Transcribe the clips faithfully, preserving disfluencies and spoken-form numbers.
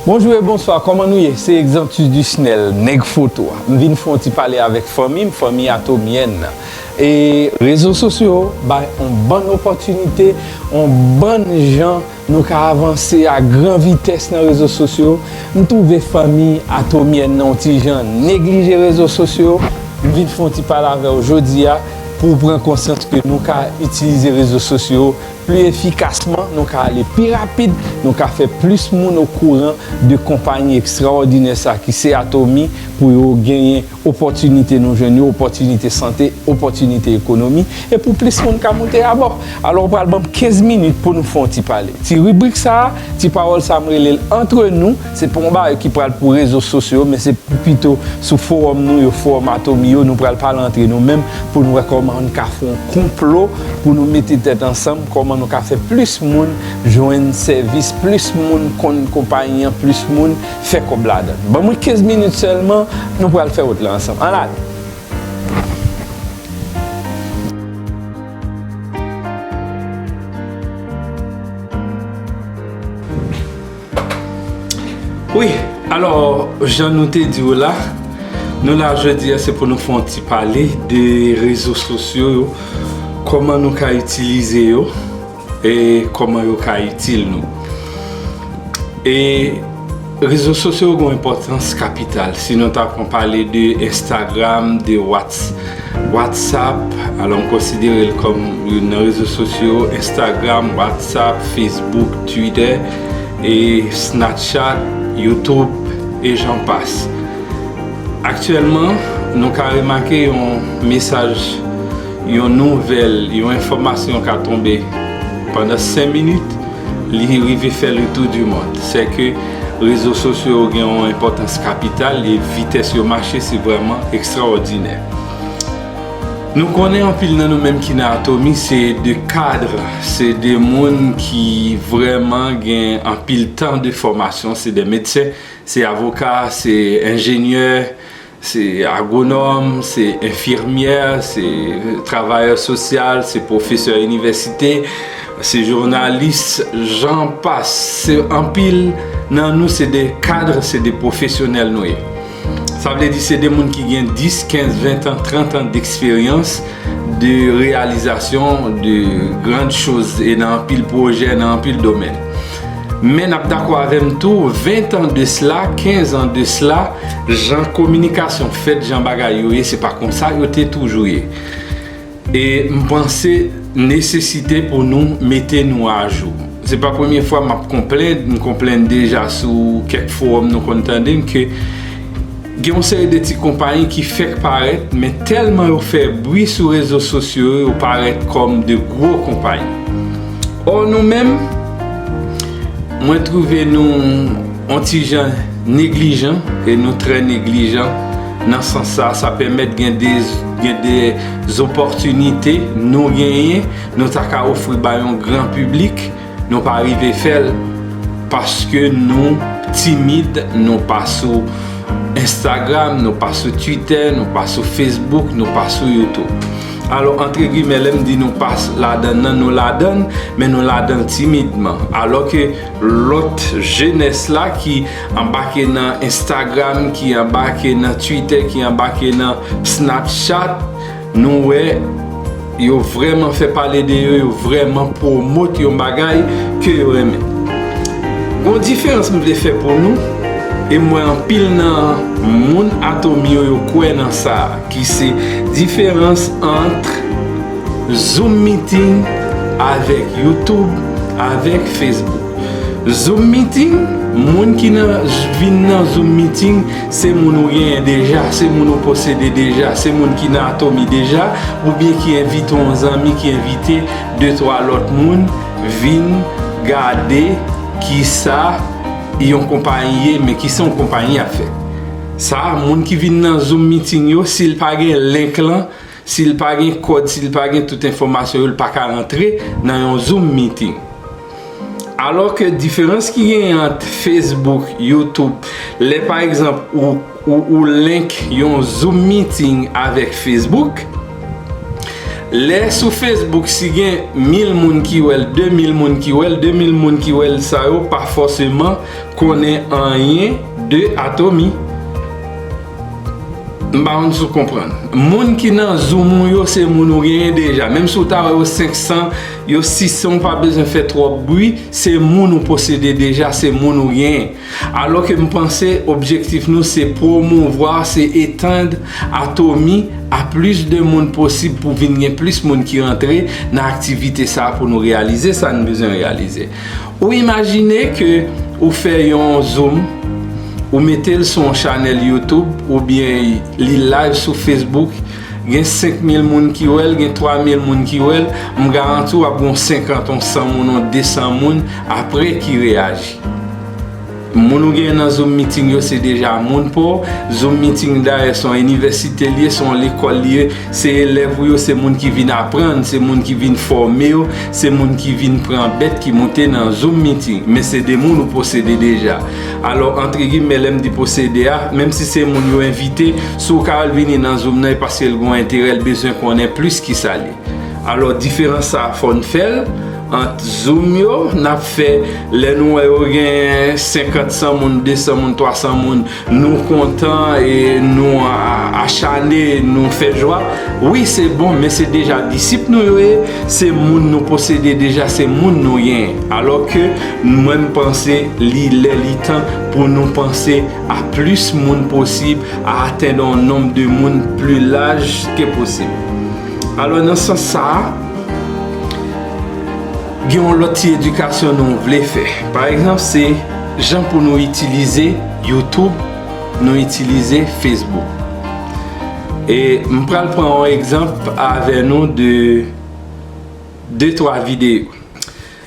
Bonjou e bonswa, kòman nou ye? Se Exantus Dusnel, nèg foto a. M vin fè yon ti pale avèk fanmi m, fanmi Atomienne. E rezo sosyo bay yon bann opòtinite, yon bann jan nou ka avanse a gran vitès nan rezo sosyo. M twouve fanmi Atomienne nan yon ti jan neglije rezo sosyo. M vin fè yon ti pale avè w jodi a pou w pran konsyans ke nou ka itilize rezo sosyo pli efikasman, nou ka ale pi rapid, nou ka fè plis moun okouran de konpayi ekstraòdinè sa ki se Atomi pou yo genyen opòtinite nou jwenn yo, opòtinite sante, opòtinite ekonomi, e pou plis moun ka moute abò. Alò, w pral ban m kenz minit pou nou fè yon ti pale. Ti ribrik sa a, ti pawòl sa a, m rele l Antre Nou, se pa yon bagay ki pral pou rezo sosyo, men se pito sou fowòm nou yo, fowòm Atomi yo, nou pral pale antre nou menm pou nou wè kòman nou ka fè yon konplo, pou nou mete tèt ansanm, kòman nou ka fè plis moun jwenn sèvis, plis moun konn konpayi an, plis moun fè kòb ladan l. Ban mwen kenz minit sèlman, nou pral fè wout la ansanm. Ann ale! Wi, alò, jan nou te di w la, nou la jodi a se pou nou fè yon ti pale de rezo sosyo yo, kòman nou ka itilize yo, e kòman yo ka itil nou. E rezo sosyo yo gen yon enpòtans kapital. Si nou ta pran pale de Instagram, de Whats-, WhatsApp, alò m konsidere l kòm youn nan rezo sosyo, Instagram, WhatsApp, Facebook, Twitter, e Snapchat, YouTube, e jan pas. Aktyèlman, nou ka remake yon mesaj, yon nouvèl, yon enfòmasyon ka tonbe pandan senk minit, li rive fè le tour du monde. Sèke rezo sosyo yo gen yon enpòtans kapital e vitès yo mache, se vrèman ekstraòdinè. Nou konnen anpil nan nou menm ki nan Atomi, se de kad, se de moun ki vrèman gen anpil tan de fòmasyon, se de medsen, se avoka, se enjenyè, se agwonòm, se enfimyè, se travayè sosyal, se pwofesè inivèsite, se jounalis, jan pas. Se anpil nan nou, se de kad, se de pwofesyonèl nou ye. Sa vle di se de moun ki gen dis, kenz, ven an, trant an deksperyans de reyalizasyon de grann choz e nan anpil pwojè, nan anpil domèn. Men n ap dakò avè m tou, ven an de sila, kenz an de sila, jan kominikasyon fèt, jan bagay yo ye, se pa konsa yo te toujou ye. E m panse nesesite pou nou mete nou ajou. Se pa premye fwa m ap konplenn, m konplenn deja sou kèk fowòm nou konn tande m ke gen yon seri de ti konpayi ki fèk parèt, men tèlman yo fè bri sou rezo sosyo yo, yo parèt kòm de gwo konpayi. Ò, nou menm, mwen twouve nou yon ti jan neglijan, e nou trè neglijan nan sans sa, sa pèmèt gen de, gen de zopòtinite nou genyen, nou ta ka ofri ba yon gran piblik, nou pa rive fè l paske nou timid, nou pa sou Instagram, nou pa sou Twitter, nou pa sou Facebook, nou pa sou YouTube. Alò, antre gimè, lè m di nou pa s-, ladann nan, nou ladann, men nou ladann timidman. Alò ke lòt jenès la ki anbake nan Instagram, ki anbake nan Twitter, ki anbake nan Snapchat, nou wè yo vrèman fè pale de yo, yo vrèman pwomot yon bagay ke yo renmen. Gon diferans m vle fè pou nou, e m wè anpil nan moun Atomi yo, yo kwè nan sa, ki se diferans ant Zoom meeting avèk YouTube, avèk Facebook. Zoom meeting, moun ki nan, vin nan Zoom meeting, se moun ou genyen deja, se moun ou posede deja, se moun ki nan Atomi deja, oubyen ki envite yon zanmi, ki envite de, twa lòt moun vin gade kisa yon konpayi ye, men kisa yon konpayi ap fè. Sa, moun ki vin nan Zoom meeting yo, si l pa gen link lan, si l pa gen kòd, si l pa gen tout enfòmasyon yo, l pa ka rantre nan yon Zoom meeting. Alò ke diferans ki genyen ant Facebook, YouTube, lè pa egzanp ou, ou, ou link yon Zoom meeting avèk Facebook, lè sou Facebook si gen mil moun ki wè l, de mil moun ki wè l, de mil moun ki wè l sa yo pa fòseman konnen anyen de Atomy. M pa konn si w konprann. Moun ki nan Zoom ou yo, se moun ou genyen deja. Menm si w ta wè yo senk san, yo sis san, ou pa bezwen fè twòp bri, se moun ou posede deja, se moun ou genyen. Alò ke m panse objektif nou se pwomouvwa, se etand Atomy a plis de moun posib pou vin gen plis moun ki rantre nan aktivite sa a pou nou reyalize sa n bezwen reyalize. Ou imajine ke ou fè yon Zoom, ou mete l sou yon chanèl YouTube oubyen li live sou Facebook, gen senk mil moun ki wè l, gen twa mil moun ki wè l, m garanti w ap gen yon senkant, yon san moun, yon de san moun apre ki reyaji. Moun ou gen nan Zoom meeting yo se deja moun pa w. Zoom meeting dayè se yon inivèsite li ye, se yon lekòl li ye. Se elèv ou yo, se moun ki vin aprann, se moun ki vin fòme w, se moun ki vin pran bèt ki moute nan Zoom meeting. Men se de moun ou posede deja. Alò, antre gimè, lè m di posede a, menm si se moun yo envite, si w ka wè l vini nan Zoom nan, e paske l gen yon enterè, l bezwen konnen plis ki sa l ye. Alò, diferans sa a, fò n fè l ant Zoom yo, n ap fè, lè nou wè yo gen senkant, san moun, de san moun, twa san moun, nou kontan e nou a-, achane, nou fè jwa. Wi, se bon, men se deja disip nou yo ye, se moun nou posede deja, se moun nou genyen. Alò ke mwen, m panse li lè, li tan pou nou panse a plis moun posib, a atenn yon nonb de moun pli laj ke posib. Alò, nan sans sa a, gen yon lòt ti edikasyon nou vle fè. Pa egzanp, se jan pou nou itilize YouTube, nou itilize Facebook. E m pral pran yon egzanp avè nou de de, twa videyo.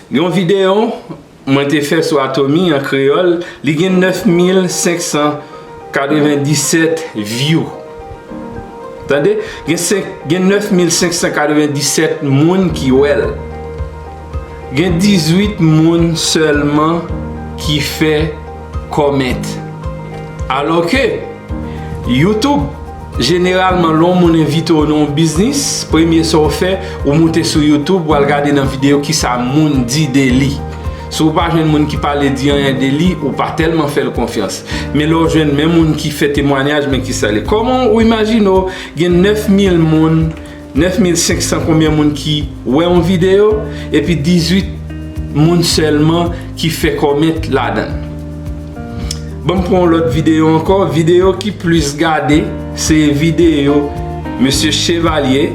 Gen yon videyo mwen te fè sou Atomy an kreyòl, li gen nèf mil senk san katrevenndisèt view. Tande, gen senk, gen nèf mil senk san katrevenndisèt moun ki wè l. Gen dizuit moun sèlman ki fè comment. Alò ke YouTube, jeneralman, lè yon moun envite w nan yon biznis, premye sa w fè, ou moute sou YouTube, w al gade nan videyo kisa moun di de li. Si w pa jwenn moun ki pale di anyen de li, ou pa tèlman fè l konfyans. Men lè w jwenn men moun ki fè temwanyaj, men kisa l ye. Kòman ou imajine w gen nèf mil moun, nèf mil senk san konbyen moun ki wè yon videyo, epi dizuit moun sèlman ki fè comment ladan l? Ban m pran yon lòt videyo ankò. Videyo ki plis gade, se videyo Mesye Chevalier,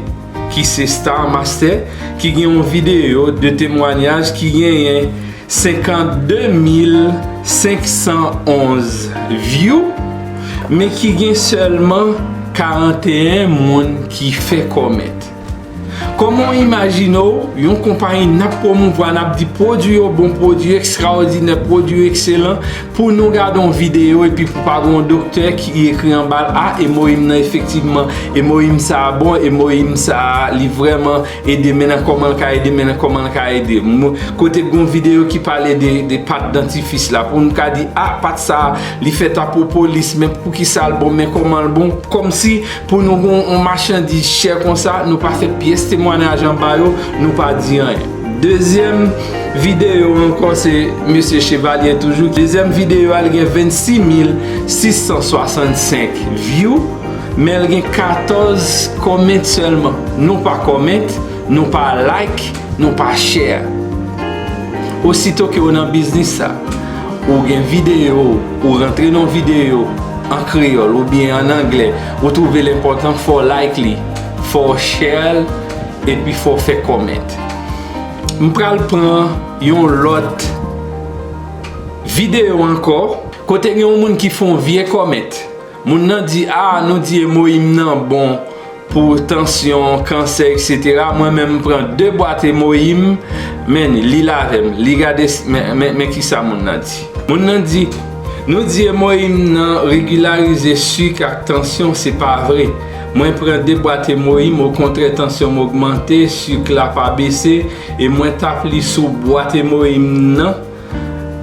ki se Star Master, ki gen yon videyo de temwanyaj ki genyen senkannde mil senk san onz view, men ki gen sèlman karanteyen moun ki fè comment. Kòman w imajine w, yon konpayi n ap pwomouvwa, n ap di pwodui yo bon, pwodui ekstraòdinè, pwodui ekselan, pou nou gade yon videyo epi pou pa gen yon doktè ki ekri anba l, a, emoyim nan efektivman, emoyim sa a bon, emoyim sa a li vrèman ede, men nan kòman l ka ede, men nan kòman l ka ede. Mwen, kote gen yon videyo ki pale de, de pat dantifis la, pou nou ka di, a, pat sa a, li fèt a pwopolis, men poukisa l bon, men kòman l bon, kòmsi pou nou gen yon machandiz chè konsa, nou pa fè pyès temwanyaj anba yo, nou pa di anyen. Dezyèm videyo ankò, se Mesye Chevalier toujou. Dezyèm videyo a, li gen vennsis mil sis san swasannsenk view, men l gen katòz comment sèlman. Nou pa comment, nou pa like, nou pa share. Osito ke w nan biznis sa, ou gen videyo, ou rantre nan videyo an kreyòl oubyen an anglè, ou twouve l enpòtan, fò w like li, fò w share l, epi fò w fè comment. M pral pran yon lòt videyo ankò, kote gen yon moun ki fè yon vye comment. Moun nan di, a, nou di emoyim nan bon pou tansyon, kansè, etsetera. Mwen menm, m pran de bwat emoyim, men li l avè m, li gade, men, men, men kisa moun nan di. Moun nan di, nou di emoyim nan regilarize sik ak tansyon, se pa vre. Mwen pran de bwat emoyim, okontrè, tansyon m ogmante, sik la pa bese, e mwen tap li sou bwat emoyim nan.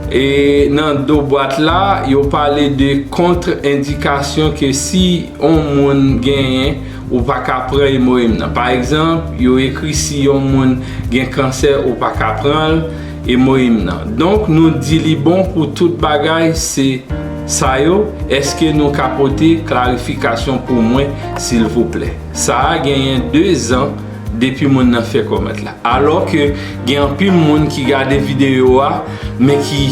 E nan do bwat la, yo pale de kont-endikasyon ke si yon moun genyen, ou pa ka pran emoyim nan. Pa egzanp, yo ekri si yon moun gen kansè, ou pa ka pran l, e Moim nan. Donk, nou di li bon pou tout bagay, se sa yo. Èske nou ka pote klarifikasyon pou mwen, silvouplè? Sa a genyen de zan depi moun nan fè kòmant la. Alò ke gen anpil moun ki gade videyo a, men ki,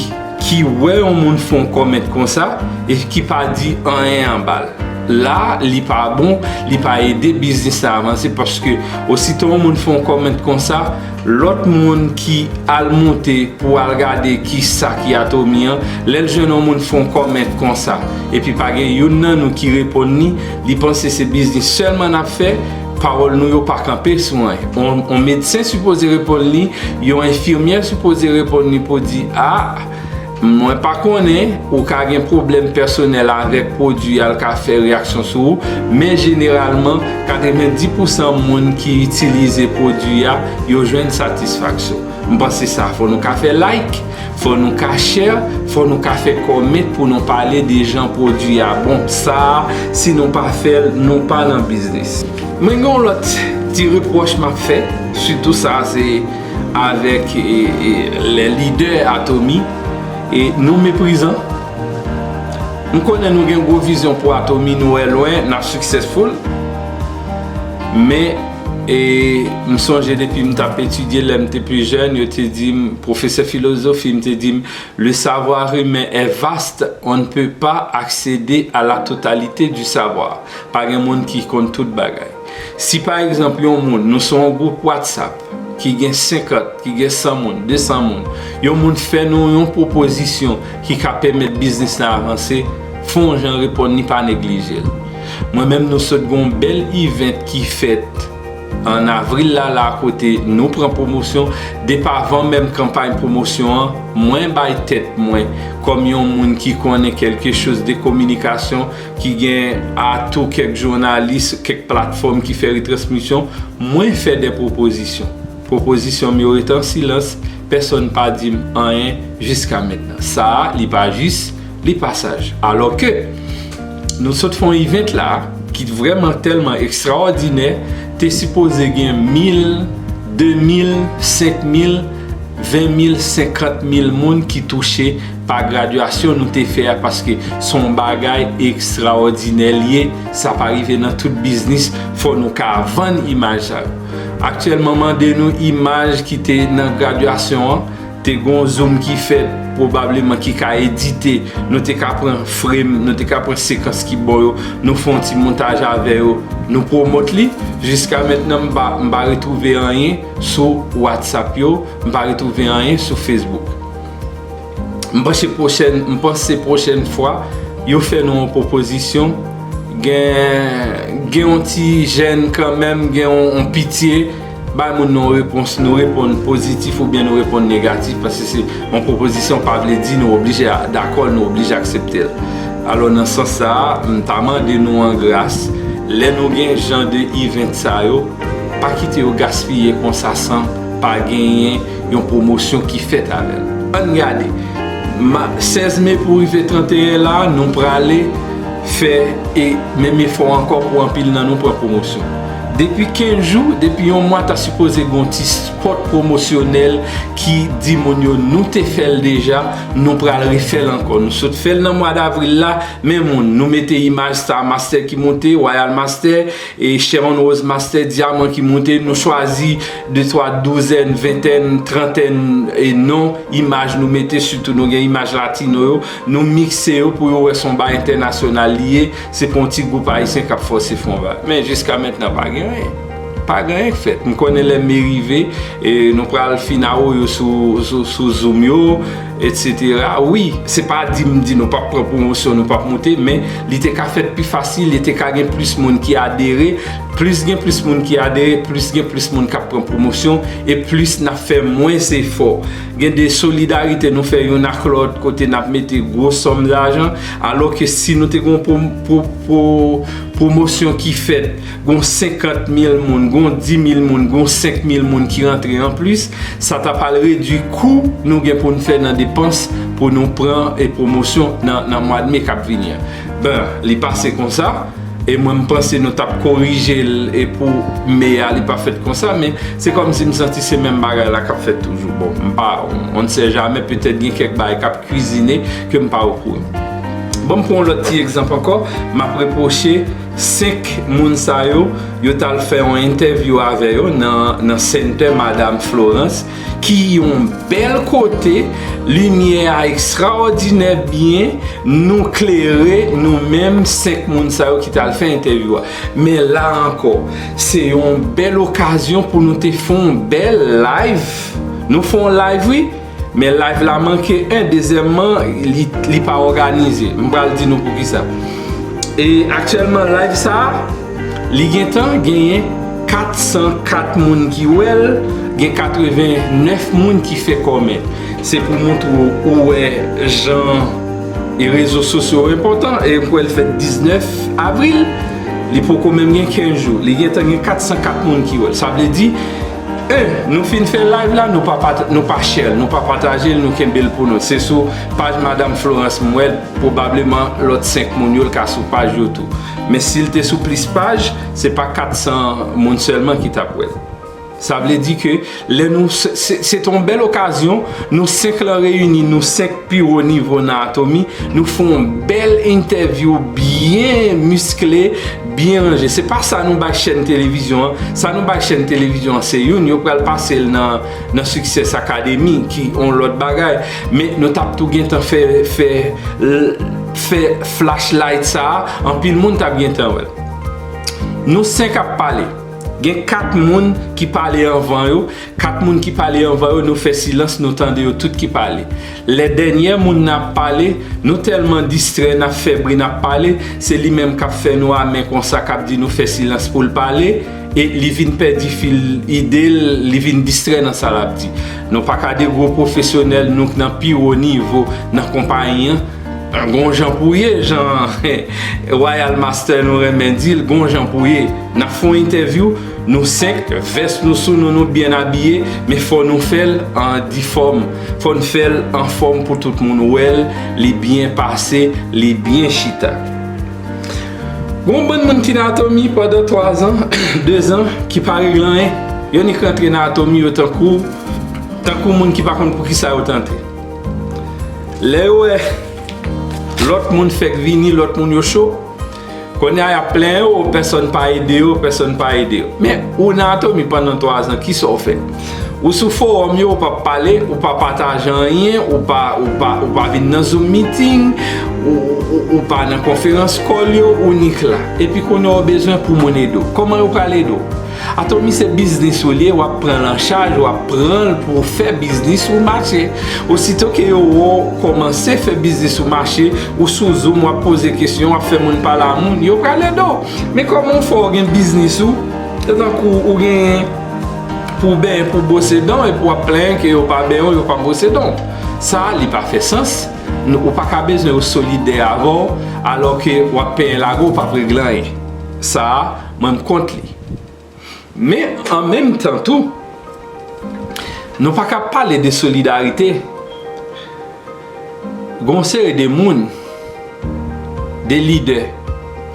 ki wè yon moun fè yon kòmant konsa, e ki pa di anyen anba l. La, li pa bon, li pa ede biznis la avanse, paske osito yon moun fè yon kòmant konsa, lòt moun ki al moute pou al gade ki sa ki Atomy an, lè l jwenn yon moun fè yon kòmant konsa, epi pa gen youn nan nou ki reponn li, li panse se biznis sèlman n ap fè, pawòl nou yo pa kanpe sou anyen. On, on medsen sipoze reponn li, yon enfimyè sipoze reponn li pou di, a, mwen pa konnen, ou ka gen pwoblèm pèsonèl avèk pwodui a, l ka fè reyaksyon sou ou, men jeneralman, katrevenndis pousan moun ki itilize pwodui a, yo jwenn satisfaksyon. M panse sa, fò nou ka fè like, fò nou ka share, fò nou ka fè comment pou nou pale de jan pwodui a bon. Sa a, si nou pa fè l, nou pa nan biznis. Mwen gen yon lòt ti repwòch m ap fè, sitou sa se avèk, e, e, lè lidè Atomy, e nou meprizan. M konnen nou gen gwo vizyon pou Atomy, nou wè lwen, n ap successful. Men, e, m sonje depi m t ap etidye, lè m te pi jèn, yo te di m, pwofesè filozofi m te di m, le savoir humain est vaste, on ne peut pas accéder à la totalité du savoir. Pa gen moun ki konn tout bagay. Si pa egzanp yon moun, nou se yon gwoup WhatsApp ki gen senkant, ki gen san moun, de san moun, yon moun fè nou yon pwopozisyon ki ka pèmèt biznis la avanse, fè yon jan reponn li, pa neglije l. Mwen menm, nou sot gen yon bèl event ki fèt an avril la, la kote nou pran pwomosyon, depi avan menm kanpay pwomosyon an, mwen bay tèt mwen kòm yon moun ki konnen kèlke choz de kominikasyon, ki gen atou kèk jounalis, kèk platfòm ki fè retransmisyon, mwen fè de pwopozisyon. Pwopozisyon m yo rete an silans, pèsonn pa di m anyen jiska mentnan. Sa a, li pa jis, li pa saj. Alò ke nou sot fè yon event la ki vrèman tèlman ekstraòdinè, te sipoze gen mil, de mil, senk mil, ven mil, senkant mil moun ki touche pa gradyasyon nou te fè a, paske se yon bagay ekstraòdinè l ye. Sa pa rive nan tout biznis, fò nou ka vann imaj sa yo. Aktyèlman, mande nou imaj ki te nan gradyasyon an, te gon zoom ki fèt, pwobableman ki ka edite, nou te ka pran frame, nou te ka pran sekans ki bon yo, nou fè yon ti montaj avè yo, nou pwomòt li. Jiska mentnan, m pa, m pa retwouve anyen sou WhatsApp yo, m pa retwouve anyen sou Facebook. M panse pwochèn, m panse pwochèn fwa yo fè nou yon pwopozisyon, gen, gen yon ti jèn kanmenm, gen yon, yon pitye, bay moun nan yon repons, nou reponn pozitif oubyen nou reponn negatif, paske se yon pwopozisyon, pa vle di nou oblije a-, dakò l, nou oblije aksepte l. Alò, nan sans sa a, m ta mande nou an gras, lè nou gen jan de event sa yo, pa kite yo gaspiye konsa san pa genyen yon pwomosyon ki fèt avè l. Ann gade, ma-, sèz me pou rive tranteyen la, nou prale fè e menm efò ankò pou anpil nan nou pran pwomosyon. Depi kenz jou, depi yon mwa, ta sipoze gen yon ti spot pwomosyonèl ki di moun yo nou te fè l deja, nou pral refè l ankò. Nou sot fè l nan mwa davril la, men moun, nou mete imaj Star Master ki monte, Royal Master, e Sherman Rose Master, Diamond ki monte, nou chwazi de twa douzèn, ventèn, trantèn e non, imaj nou mete, sitou nou gen imaj latino yo, nou mikse yo pou yo wè se yon bagay entènasyonal li ye, se pa yon ti gwoup ayisyen k ap fòse fè yon bagay. Men jiska mentnan pa gen anyen. Pa gen anyen k fèt. M konnen lè me rive, e nou pral fin awoyo sou, sou, sou zoom yo, etsetera. Wi, se pa di m di nou p ap pran pwomosyon, nou p ap moute, men li te ka fèt pi fasil, li te ka gen plis moun ki adere. Plis gen plis moun ki adere, plis gen plis moun k ap pran pwomosyon, e plis n ap fè mwens efò. Gen de solidarite nou fè youn ak lòt, kote n ap mete gwo sòm lajan, alò ke si nou te gen yon pwo-, pwo-, pwo-, pwomosyon ki fèt, gen senkant mil moun, gen dis mil moun, gen senk mil moun ki rantre anplis, sa t ap al redui kou nou gen pou n fè nan depans pou nou pran e pwomosyon nan, nan mwa de me k ap vini an. Ben, li pase konsa, E mwen, m panse nou t ap korije l, e pou me a, li pa fèt konsa, men se kòmsi m santi se menm bagay la k ap fèt toujou. Bon, m pa, on ne sait jamais, petèt gen kèk bagay k ap kwizine ke m pa okouran. Bon, m pran yon lòt ti egzanp ankò, m ap repwoche senk moun sa yo, yo t al fè yon entèvyou avè yo nan, nan Center Madame Florence, ki yon bèl kote, limyè a ekstraòdinè byen, nou klere, nou menm senk moun sa yo ki t al fè entèvyou a. Men la ankò, se yon bèl okazyon pou nou te fè yon bèl live. Nou fè yon live, wi, men live la manke en, dezyèmman, li, li pa òganize. M pral di nou poukisa. E aktyèlman, live sa a, li gentan genyen kat san kat moun ki wè l, gen katreven nèf moun ki fè kòmè. Se pou montre w, ou wè jan e rezo sosyo enpòtan, e m kwè l fèt diznèf avril, li poko menm gen kenz jou. Li gentan gen kat san kat moun ki wè l. Sa vle di, en, nou fin fè live la, nou pa pat-, nou pa share l, nou pa pataje l, nou kenbe l pou nou. Se sou paj Madam Florence m wè l, pwobableman lòt senk moun yo, l ka sou paj yo tou. Men si l te sou plis paj, se pa kat san moun sèlman ki t ap wè l. Sa vle di ke lè nou, se, se, se te yon bèl okazyon, nou senk lan reyini, nou senk pi wo nivo nan Atomy, nou fè yon bèl entèvyou byen miskle, byen ranje. Se pa sa nou bay chèn televizyon an. Sa nou bay chèn televizyon an, se youn, yo pral pase l nan, nan Success Academy, ki yon lòt bagay. Men nou t ap tou gentan fè, fè, fè flashlight sa a, anpil moun t ap gentan wè l. Nou senk ap pale. Gen kat moun ki pale anvan yo, kat moun ki pale anvan yo, nou fè silans, nou tande yo tout ki pale. Lè dènyè moun nan ap pale, nou tèlman distrè, n ap fè bri, n ap pale, se li menm k ap fè nou a men konsa, k ap di nou fè silans pou l pale, e li vin pèdi fil ide l, li vin distrè nan sa l ap di. Nou pa ka de gwo pwofesyonèl, nou k nan pi wo nivo nan konpayi an, gon jan pou ye, jan Royal Master nou renmen di l, gon jan pou ye. N ap fè yon entèvyou, nou senk, vès nou sou nou, nou byen abiye, men fò nou fè l an difòm. Fò n fè l anfòm pou tout moun wè l, li byen pase, li byen chita. Gon bann moun ki nan Atomy pandan twazan, dezan, ki pa regle anyen. Yo nik rantre nan Atomy, yo tankou, tankou moun ki pa konn poukisa yo t antre. Lè yo wè lòt moun fèk vini, lòt moun yo cho, kounye a y ap plenyen yo, pèsòn pa ede yo, pèsòn pa ede yo. Men ou nan Atomy pandan twazan, kisa w fè? Ou sou fowòm yo, ou p ap pale, ou pa pataje anyen, ou pa, ou pa, ou pa vin nan Zoom meeting, ou, ou, ou pa nan konferans call yo, ou nik la. Epi kounye a w bezwen pou moun ede w. Kòman yo pral ede w? Atomy se biznis ou li ye, w ap pran l an chaj, w ap pran l pou w fè biznis ou mache. Osito ke yo wè w kòmanse fè biznis ou mache, ou sou Zoom, w ap poze kesyon, w ap fè moun pale a moun, yo pral ede w. Men kòman w fè w gen biznis ou, se tankou ou gen pou w benyen pou w bwose dan w, epi w ap plenyen ke yo pa benyen w, yo pa bwose dan w. Sa a, li pa fè sans. Nou, ou pa ka bezwen yo solidè avè w, alò ke w ap penyen lage w, w p ap regle anyen. Sa a, mwen m kont li. Men, an menm tan tou, nou pa ka pale de solidarite. Gon seri de moun, de lidè,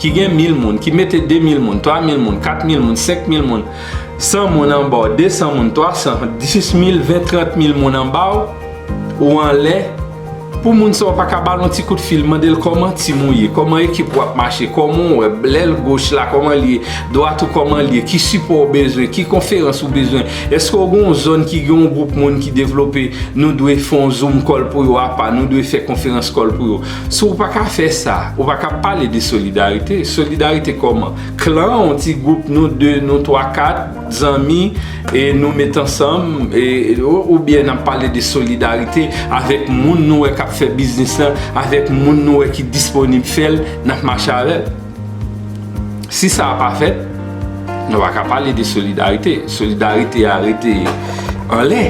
ki gen mil moun, ki mete de mil moun, twa mil moun, kat mil moun, senk mil moun, san moun anba w, desan moun, twa san, dis mil, ven, trant mil moun anba w, ou anlè, pou moun sa w pa ka ba l yon ti kout fil, mande l kòman tim ou ye, kòman ekip ou ap mache, kòman w wè, lèl goch la kòman l ye, dwat ou kòman l ye, ki sipò w bezwen, ki konferans ou bezwen, èske w gen yon zòn ki gen yon gwoup moun ki devlope, nou dwe fè yon Zoom call pou yo apa, nou dwe fè konferans call pou yo. Si w pa ka fè sa, ou pa ka pale de solidarite. Solidarite kòman? Klan, yon ti gwoup, nou de, nou twa, kat, zanmi, e nou met ansanm, e, ou, oubyen n ap pale de solidarite avèk moun nou wè k ap fè biznis lan, avèk moun nou wè ki disponib fè l, n ap mache avè l. Si sa a pa fèt, nou pa ka pale de solidarite. Solidarite a rete anlè.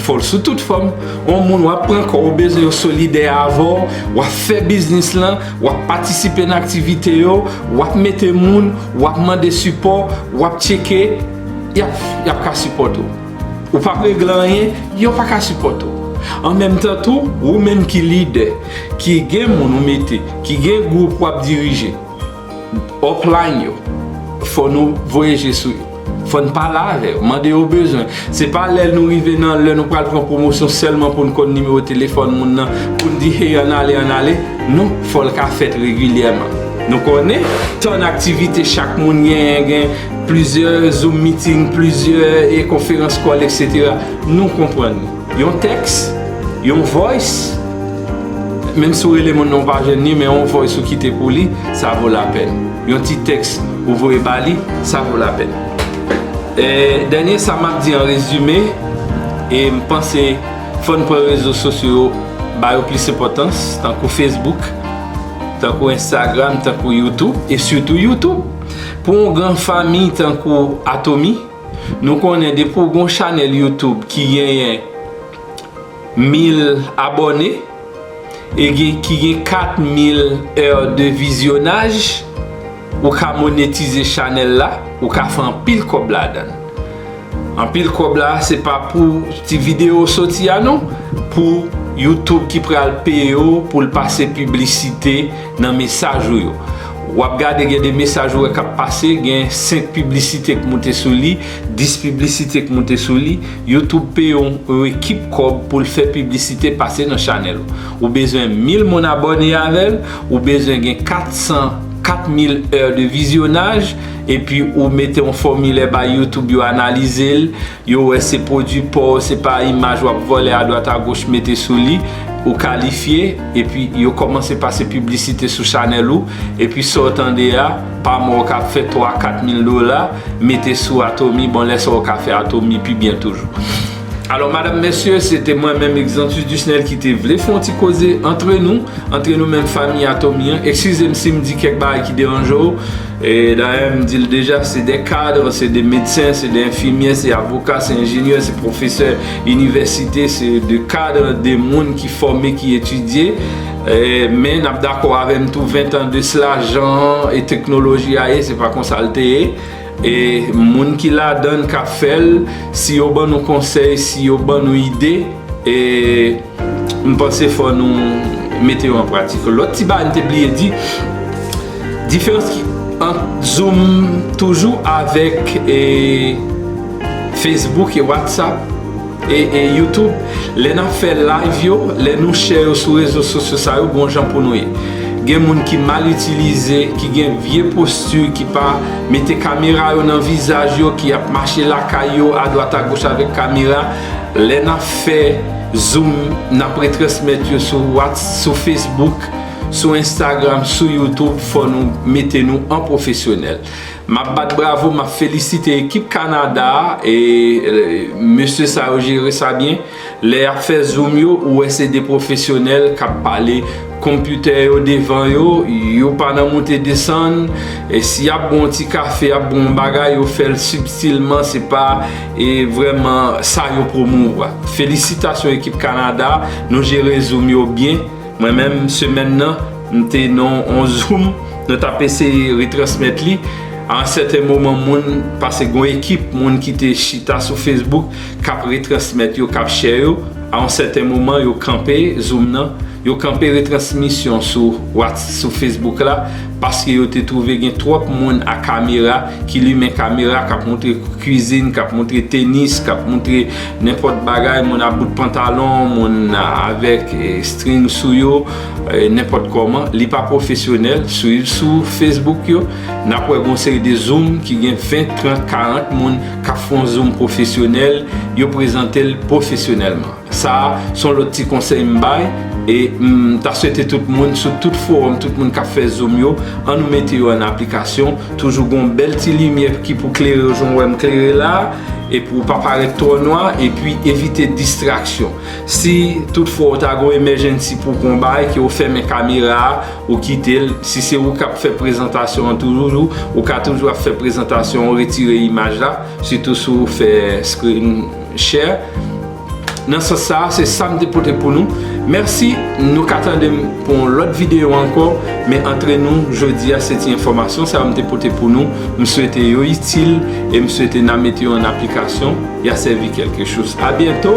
Fò l sou tout fòm. Yon moun w ap pran kò w, ou bezwen yo solidè avè w, w ap fè biznis lan, w ap patisipe nan aktivite yo, w ap mete moun, w ap mande sipò, w ap tcheke, y ap, y ap ka sipòte w. Ou p ap regle anyen, yo pa ka sipòte w. An menm tan tou, ou menm ki lidè, ki gen moun ou mete, ki gen gwoup w ap dirije, upline yo. Fò nou voye je sou yo. Fò n pale avè yo, mande yo bezwen. Se pa lè nou rive nan lè nou pral pran pwomosyon sèlman pou n konn nimewo telefòn moun nan, pou n di, hey, ann ale, ann ale. Non, fò l ka fèt regilyèman. Nou konnen, tann aktivite chak moun genyen, gen plizyè Zoom meeting, plizyè e konferans call, etsetera. Nou konprann li. Yon tèks, yon voice, menm si w rele moun nan w pa jwenn li, men yon voice ou kite pou li, sa vo lapèn. Yon ti tèks ou voye ba li, sa vo lapèn. E, dènye sa m ap di an rezime, e m panse fò n pran rezo sosyo yo ba yo plis enpòtans, tankou Facebook, tankou Instagram, tankou YouTube, e sitou YouTube. Pou yon gran fanmi tankou Atomy, nou konnen depi w gen yon chanèl YouTube ki genyen mil abòne, e gen, ki gen kat mil è de vizyonaj, ou ka monetize chanèl la, ou ka fè anpil kòb ladan l. Anpil kòb la, se pa pou ti videyo soti a non, pou YouTube ki pral peye w pou l pase piblisite nan mesaj ou yo. W ap gade gen de mesaj ou wè k ap pase, gen senk piblisite k moute sou li, dis piblisite k moute sou li. YouTube peye yon, yon ekip kòb pou l fè piblisite pase nan chanèl ou. Ou bezwen mil moun abòne avè l, ou bezwen gen kat san, kat mil è de vizyonaj, epi ou mete yon fòmilè bay YouTube, yo analize l, yo wè se pwodui pa w, se pa imaj w ap vòlè adwat agoch mete sou li, ou kalifye, epi yo kòmanse pase piblisite sou chanèl ou, epi sa w tande a, pa mwa w ka fè twa, kat mil dola, mete sou Atomy, bon, lè sa w ka fè Atomy pi byen toujou. Alò, madanm, mesye, se te mwen menm, Exantus Dusnel, ki te vle fè yon ti koze antre nou, antre nou menm fanmi Atomy an. Eskize m si m di kèk bagay ki deranje w. E dayè, m di l deja, se de kad, se de medsen, se de enfimyè, se avoka, se enjenyè, se pwofesè inivèsite, se de kad, de moun ki fòme, ki etidye. E, men n ap dakò avè m tou, ven tan de sila, jan e teknoloji a ye, se pa konsa l te ye. E moun ki ladan l k ap fè l, si yo ban nou konsèy, si yo ban nou ide, e m panse fò nou mete yo an pratik. Lòt ti bagay m te bliye di, diferans ki ant Zoom toujou avèk, e, Facebook e WhatsApp e, e YouTube, lè n ap fè live yo, lè nou share yo sou rezo sosyo sa yo, gon jan pou nou ye. Gen moun ki mal itilize, ki gen vye posti, ki pa mete kamera yo nan vizaj yo, ki ap mache lakay yo adwat agoch avèk kamera. Lè n ap fè Zoom, n ap retransmèt yo sou Whats-, sou Facebook, sou Instagram, sou YouTube, fò nou mete nou an pwofesyonèl. M ap bat bravo, m ap felisite ekip Kanada a, e, e, mesye sa yo jere sa byen. Lè y ap fè Zoom yo, ou wè se de pwofesyonèl k ap pale, konpitè yo devan yo, yo pa nan moute desann, e si y ap bwè yon ti kafe, y ap bwè yon bagay, yo fè l sibtilman, se pa, e, vrèman sa yo pwomouvwa. Felisitasyon ekip Kanada, nou jere Zoom yo byen. Mwen menm, semèn nan, m te nan on Zoom, nou t ap eseye retransmèt li. A yon sèten moman, moun, pase gon ekip moun ki te chita sou Facebook, k ap retransmèt yo, k ap share yo. A yon sèten moman, yo kanpe Zoom nan, yo kanpe retransmisyon sou Whats-, sou Facebook la, paske yo te twouve gen twòp moun a kamera ki limen kamera, k ap montre kwizin, k ap montre tenis, k ap montre nenpòt bagay, moun ap bout pantalon, moun avèk, e, string sou yo, e, nenpòt kòman. Li pa pwofesyonèl. Swiv sou Facebook yo, n ap wè gon seri de Zoom ki gen ven, trant, karant moun k ap fè yon Zoom pwofesyonèl, yo prezante l pwofesyonèlman. Sa a, se yon lòt ti konsèy m bay, e m ta swete tout moun, sou tout fowòm, tout moun k ap fè Zoom yo, ann nou mete yo an aplikasyon. Toujou gon bèl ti limyè ki pou klere yo, jan w wè m klere la, epi w pa parèt twò nwa, epi evite distraksyon. Si toutfwa w ta gon emergency pou gon bagay, ke w fèmen kamera a, ou kite l, si se ou k ap fè prezantasyon an toujou, ou ka toujou ap fè prezantasyon, ou retire imaj la, sitou si w fè screen share. Nan sans sa a, se sa m te pote pou nou. Mèsi, nou ka tande m pou yon lòt videyo ankò, men antre nou, jodi a, se ti enfòmasyon sa yo m te pote pou nou. M swete yo itil e m swete n a mete yo an aplikasyon, y a sèvi kèlke choz. A byento,